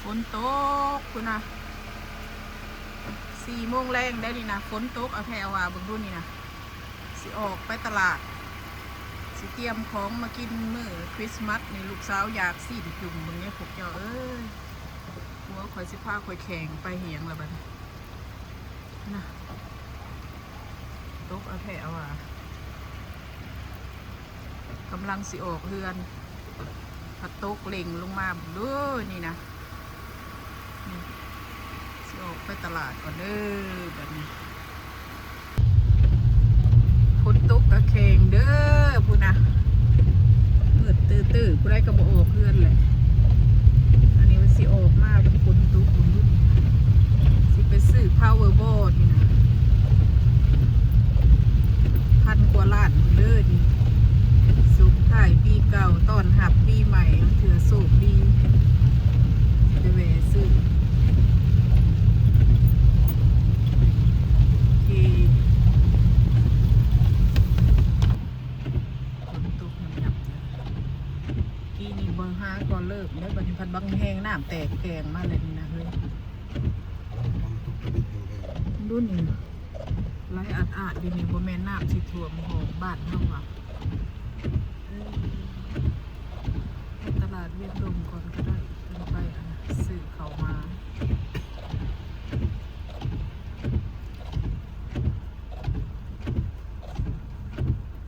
ຝົນຕົກພຸ້ນນະ ສີ່ໂມງແລງໄດ໋ນີ້ນະ ຝົນຕົກເອົາແທ້ເອົາວ່າ ເບິ່ງດູນີ້ນະ ຊິອອກໄປຕະຫຼາດ ຊິຕຽມຂອງມາກິນມື້ຄຣິສມາສນີ້ ລູກສາວຢາກຊີ້ນຈຸ່ມ ເບິ່ງແດ່ພວກເຈົ້າເອີຍ ຜົວຂ້ອຍຊິພາຂ້ອຍແຂ່ງໄປຫຍັງລະບັດນີ້ ນະ ຕົກເອົາແທ້ເອົາວ່າ ກຳລັງຊິອອກເຮືອນ ພັດຕົກເລັ່ງລົງມາເບິ່ງເດີ ນີ້ນະ ນີ້ ຊິອອກໄປຕະຫຼາດກ່ອນເດີ ບັດນີ້ ຝົນຕົກກະແຂ່ງເດີ ພຸ້ນນະ ມືດຕື້ໆ ຜູ້ໃດກະບໍ່ອອກເຮືອນແຫຼະ ອັນນີ້ມັນຊິອອກມາ ມັນຝົນຕົກ ຝົນຫຼຸດ ຊິໄປຊື້ພາວເວີບອດນີ້ນະ ພັນກວ່າລ້ານພຸ້ນເດີນີ້ ສົ່ງທ້າຍປີເກົ່າ ຕ້ອນຮັບປີໃໝ່ ເທື່ອໂຊກດີ ຊິໄປແວ່ຊື້ ໂອເຄ ຝົນຕົກຫຍັບໆ ປີນີ້ບໍ່ຫາກໍເລີກເລີຍ ບັດນີ້ພັດບັກແຮງ ນ້ຳແຕກແກງມາແລ້ວນີ້ນະເຮີ້ຍ ຝົນຕົກກະດິນແຮງໆ ດູນີ້ ໄຫຼອາດໆຢູ່ນີ້ ບໍ່ແມ່ນນ້ຳຊິຖ້ວມຫ້ອງບ້ານເຮົາຫວາ ເອີ ໄປຕະຫຼາດວຽງດົງກ່ອນກະໄດ້